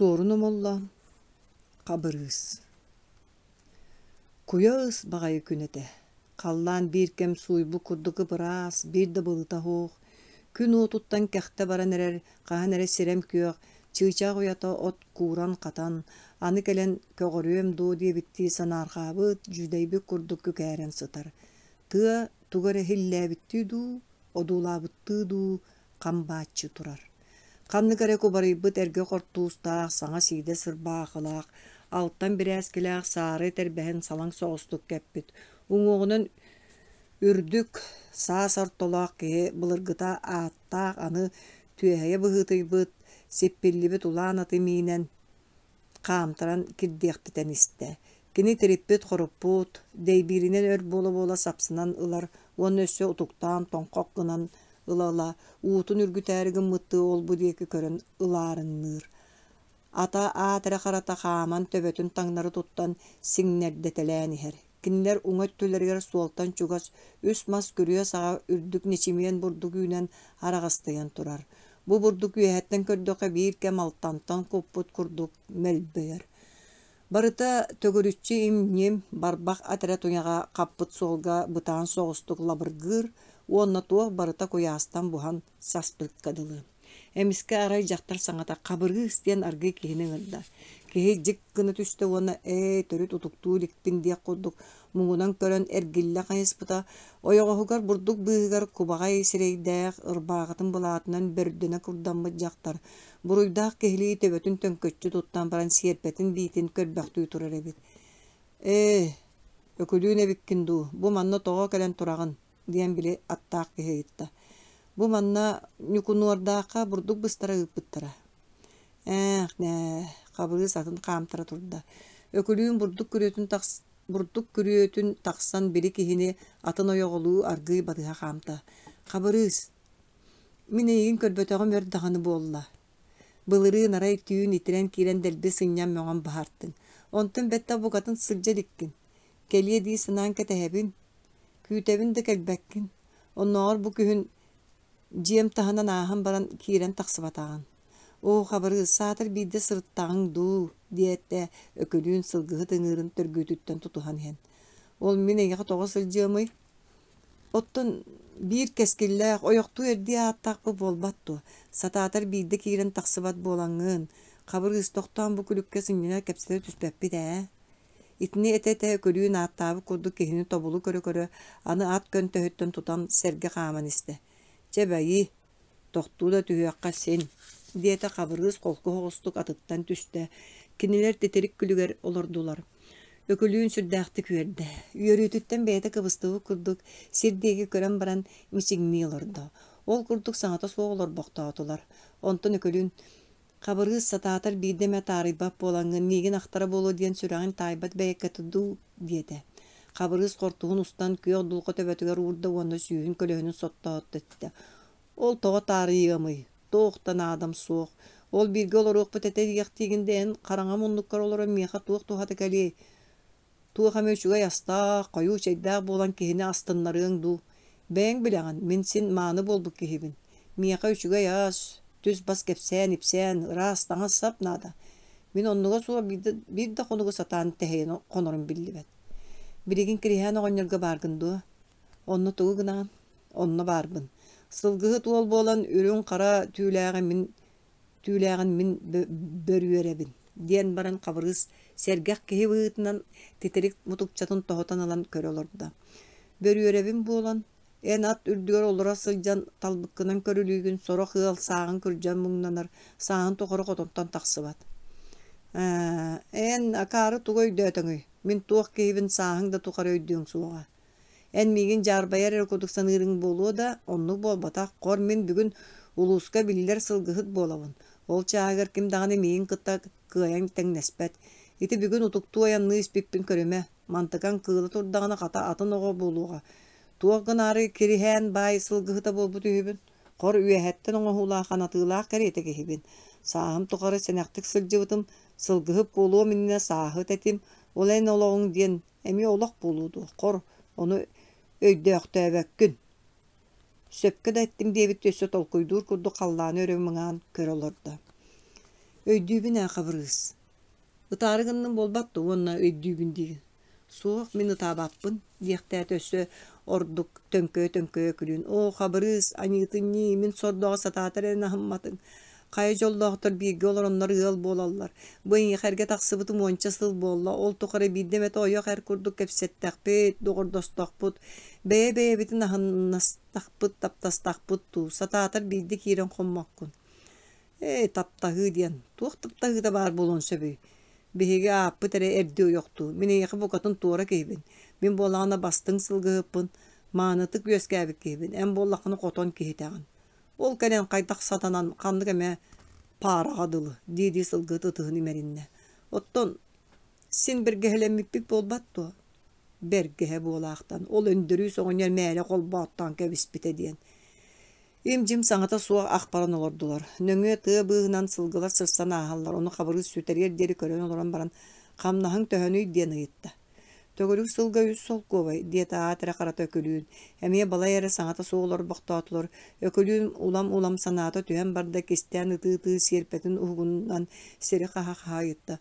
Суорун Омоллоон, Хабырыыс Куйа ыс баҕайы күн этэ. Халлаан биир кэм сууйбут курдук ып-ыраас, биир да былыта суох. Күн уотуттан кэхтэ баран эрэр хаһан эрэ сирэм күөх, чыычаах уйата от кууран-хатан, аны кэлэн көҕөрүөм дуо диэбиттии санаарҕаабыт, дьүдэйбит курдук күкээрэн сытар. Тыа тугу эрэ иһиллээбиттии дуу, одуулаабыттыы дуу хам бааччы турар. Ханнык эрэ кубарыйбыт эргэ хортуустаах, саҥа сиидэ сырбаахылаах, алтан бирээскилээх саары тэрбэһин салаҥ соҕустук кэппит, уҥуоҕунан үрдүк, саас ортолоох киһи былыргыта ааттаах аны түөһэйэ быһыытыйбыт, сиппиллибит улаан аты миинэн хаамтаран кирдиэхтитэн истэ. Кини тириппит-хоруппут, дэйбииринэн өр буола-буола сапсынан ылар уонна өссө утуктаан тоҥхох гынан ыла-ыла, уутун үргүтээри гыммыттыы ол-бу диэки көрөн ылаарыҥныыр. Ата аат эрэ харата хааман төбөтүн таҥнары туттан сиҥнэрдэтэлээн иһэр. Кинилэр уҥа өттүлэригэр суолтан чугас үс мас күрүө саҕа үрдүк ньэчимиэн бурдук үүнэн араҕастыйан турар. Бу бурдук үөһэттэн көрдөххө биир кэм алтантан куппут курдук мөлбөйөр. Барыта төгүрүччү им-ньим, барбах ат эрэ туйаҕа хаппыт суолга бытаан соҕустук лабыргыыр уонна туох барыта куйаастан буһан саспыкка дылы. Эмискэ арай дьахтар саҥата «Хабырыыс» диэн аргыый киһини ыҥырда. Киһи дьик гына түстэ уонна «Ээ, төрүт утуктуу иликпин» диэх курдук муҥунан көрөн эргиллэ хайыспыта, ойоҕоһугар бурдук быыһыгар кубаҕай сирэйдээх, ырбааҕытын былаатынан бөрдөнө курдаммыт дьахтар буруйдаах киһилии төбөтүн төҥкөччү туттан баран сиэрпэтин биитин көрбөхтүү турар эбит. «Ээ, Өкүлүүн эбиккин дуу, бу манна тоҕо кэлэн тураҕын?» диэн били аттаах киһи ыйытта. Бу манна Ньукунуордаахха бурдук быстара ыыппыттара. Ээх, нээ, Хабырыыс атын хаамтара турда. Өкүлүүн бурдук күрүөтүн тахс бурдук күрүөтүн тахсан били киһини атын ойоҕолуу аргыый батыһа хаамта. Хабырыыс, мин эйигин көрбөтөҕүм өр даҕаны буолла. Былырыын арай түүн итирэн киирэн дэлби сынньан мөҕөн баһартыҥ. Онтон бэттэх букатын сылдьа иликкин. Кэлиэ дии санаан кэтэһэбин. Күүтэбин да кэлбэккин. Оннооҕор бу күһүн дьиэм таһынан ааһан баран киирэн тахсыбатаҕыҥ. Оо, Хабырыыс, саатар биирдэ сырыттаҕыҥ дуу, диэтэ Өкүлүүн сылгыһыт ыҥыырын төргүүтүттэн тутуһан иһэн. Ол мин эйиэхэ тоҕо сылдьыамый? Оттон биир кэскиллээх, ойохтуу эрдии ааттаахпыт буолбат дуо? Сатаатар биирдэ киирэн тахсыбат буолаҥҥын, Хабырыыс, тохтоон бу күлүккэ сынньана кэпсэтэ түспэппит ээ. Итини этэ-этэ Өкүлүүн ааттаабыт курдук киһини тобулу көрө-көрө аны ат көнтөһүттэн тутан сэргэ хааман истэ. «Чэ бэйи, тохтуу да түһүөххэ син» диэтэ Хабырыыс холку соҕустук атыттан түстэ. Кинилэр титирик күлүгэр олордулар. Өкүлүүн сүрдээхтик үөрдэ. Үөрүүтүттэн бэйэтэ кыбыстыбыт курдук сир диэки көрөн баран мичиҥнии олордо. Ол курдук саҥата суох олорбохтоотулар. Онтон Өкүлүүн Хабырыыс сатаатар биирдэ эмэ таарыйбат буолаҥҥын миигин ахтара буолуо диэн сүрэҕиҥ таайбат бэйэккэтэ дуу диэтэ. Хабырыыс хортуһун устан күөх дулҕа төбөтүгэр уурда уонна сүүһүн көлөһүнүн соттоотто эттэ. Ол тоҕо таарыйыамый? Туох да наадам суох. Ол бииргэ олоруохпут этэ диэхтиигин да эн хараҥа муннуккар олорон миэхэ туох туһата кэлиэй? Туох эмэ үчүгэй астаах, хойуу чэйдээх буолан киһини астыннарыаҥ дуу? Бэйэҥ билэҕин, мин син мааны буолбут киһибин. Миэхэ үчүгэй ас, түс-бас кэпсээн-ипсээн, ыраас таҥас-сап наада. Мин оннуга суох биир да, биир да хонугу сатаан тэһийэн хонорум биллибэт. Билигин Кириһээн оҕонньорго бааргын дуо? Онно тугу гынаҕын? Онно баарбын. Сылгыһыт уол буолан үрүҥ-хара түүлээҕи мин түүлээҕин мин бөрүөрэбин диэн баран Хабырыыс сэргэх киһи быһыытынан титирик мутукчатын тоһутан ылан көрө олордо. Бөрүөрэбин буолан, эн ат үрдүгэр олоро сылдьан талбыккынан көрүлүүгүн сорох ыал сааҕын күрдьэн муҥнанар, сааһын тухары хотонтон тахсыбат. Ээ, эн акаары тугу өйдөөтөҥүй? Мин туох киһибин сааһыҥ да тухары өйдүөҥ суоҕа. Эн миигин дьаарбайар эрэ курдук саныырыҥ буолуо да, оннук буолбатах. Хор мин бүгүн улууска биллэр сылгыһыт буолабын. Ол чааһыгар ким даҕаны миигин кытта кыайан тэҥнэспэт. Ити бүгүн утуктуу айанныы испиппин көрүмэ. Мантыкаҥ кыыла турдаҕына хата атын оҕо буолуоҕа. Туох гынаары Кириһээн баай сылгыһыта буолбут үһүбүн. Хор үөһэттэн оҥоһуулаах анатыылаах кэриэтэ киһибин. Сааһым тухары сэнэхтик сылдьыбытым, сылгыһыт буолуом иннинэ сааһыт этим. Ол эн олоҕуҥ диэн Эмиэ олох буолуо дуо, хор, ону өйдөөхтөөбөккүн. Сөпкө да эттиҥ диэбит өссө толкуйдуур курдук халлааны өрө мыҥаан көрө олордо. Өйдүүбүн ээ, Хабырыыс. Ытаары гынным буолбат дуо уонна өйдүүбүн диигин. Суох, мин ытаабаппын, диэхтээтэ өссө ордук төҥкөйө-төҥкөйө күлүүн. Оо, Хабырыыс, аньыытын ньии, мин сордооҕу сатаатар эрэ аһымматыҥ. Хайа дьоллоохтор бииргэ олороннор ыал буолаллар. Бу эйиэхэ эргэ тахсыбытым уонча сыл буолла, ол тухары биирдэ эмэтэ ойох эр курдук кэпсэттэхпит, доҕордостохпут, бэйэ-бэйэбитин аһыннастахпыт, таптастахпыт дуу, сатаатар биирдэ киирэн хоммоккун. Ээ, таптаһыы диэн, туох таптаһыыта баар буолуон сөбүй? Биһиги ааппыт эрэ эрдии ойохтуу, мин эйиэхэ букатын туора киһибин. Мин буоллаҕына бастыҥ сылгыһыппын, маанытык үөскээбит киһибин, эн буоллаххына хотон киһитэҕин. Ол кэлэн хайдах сатанан ханнык эмэ паараҕа дылы, дии-дии сылгыһыт ытыһын имэриннэ. Оттон син бэргэһэлэммиппит буолбат дуо? Бэргэһэ буолаахтан, ол Өндөрүүс оҕонньор мээлэ холбооттоон кэбиспитэ диэн. Им-дьим саҥата суох ах баран олордулар. Нөҥүө тыа быыһынан сылгылар сырсан ааһаллар, ону Хабырыыс сүтэриэр диэри көрөн олорон баран, «Хамнаһыҥ төһөнүй?» диэн ыйытта. «Төгүрүк сылга үс солкуобай», диэтэ аат эрэ харата Өкүлүүн. Эмиэ балай эрэ саҥата суох олорбохтоотулар. Өкүлүүн улам-улам санаата түһэн барда, кистээн ытыы-ытыы сиэрпэтин уһугунан сири хаһа-хаһа ыйытта: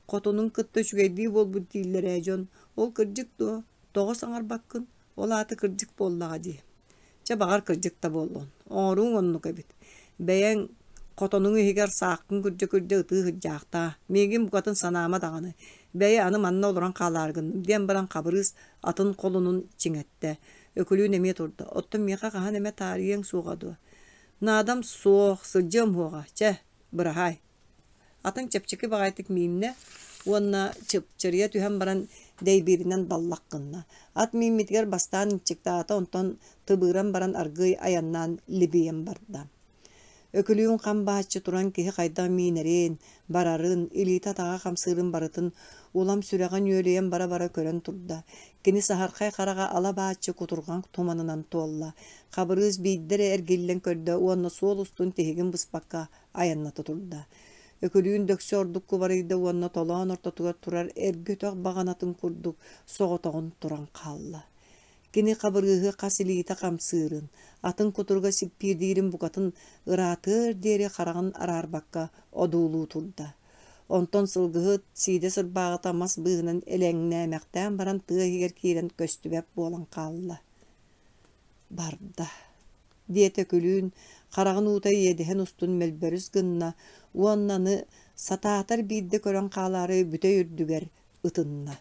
«Хотунуҥ кытта үчүгэйдии буолбут дииллэр ээ дьон. Ол кырдьык дуо? Тоҕо саҥарбаккын? Ол аата кырдьык буоллаҕа дии. Чэ, баҕар, кырдьык да буоллун. Оҥорууҥ оннук эбит. Бэйэҥ хотонуҥ иһигэр сааххын күрдьэ-күрдьэ ытыы сылдьаахтаа. Миигин букатын санаама даҕаны. Бэйэ аны манна олорон хаалаары гынным диэн баран Хабырыыс атын холунун чиҥэттэ. Өкүлүүн эмиэ турда. Оттон миэхэ хаһан эмэ таарыйыаҥ суоҕа дуо? Наадам суох, сылдьыам уоҕа. Чэ, быраһаай. Атын чэпчэки баҕайытык мииннэ уонна чыпчырыйа түһэн баран дэйбииринэн даллах гынна. Ат мииммитигэр бастаан ынчыктаата, онтон тыбыыран баран аргыый айаннаан либийэн барда. Өкүлүүн хам бааччы туран киһи хайдах миинэрин, барарын, илиитэ-атаҕа хамсыырын барытын улам сүрэҕэ нүөлүйэн бара-бара көрөн турда. Кини саһархай хараҕа ала-бааччы кутурҕан туманынан туолла. Хабырыыс биирдэ эрэ эргиллэн көрдө уонна суол устун тиһигин быспакка айанната турда. Өкүлүүн дөксө ордук кубарыйда уонна толоон ортотугар турар эргэ өтөх баҕанатын курдук соҕотоҕун туран хаалла. Кини хабырыыһы хас илиитэ хамсыырын, атын кутуруга сиппиирдиирин букатын ыраатыар диэри хараҕын араарбакка одуулуу турда. Онтон сылгыһыт сиидэ сырбааҕыта мас быыһынан элэҥнээмэхтээн баран тыа иһигэр киирэн көстүбэт буолан хаалла. Барда диэтэ күлүүн, хараҕын уута иэдэһин устун мөлбөрүс гынна уонна аны сатаатар биирдэ көрөн хаалаары бүтэй үрдүгэр ытынна.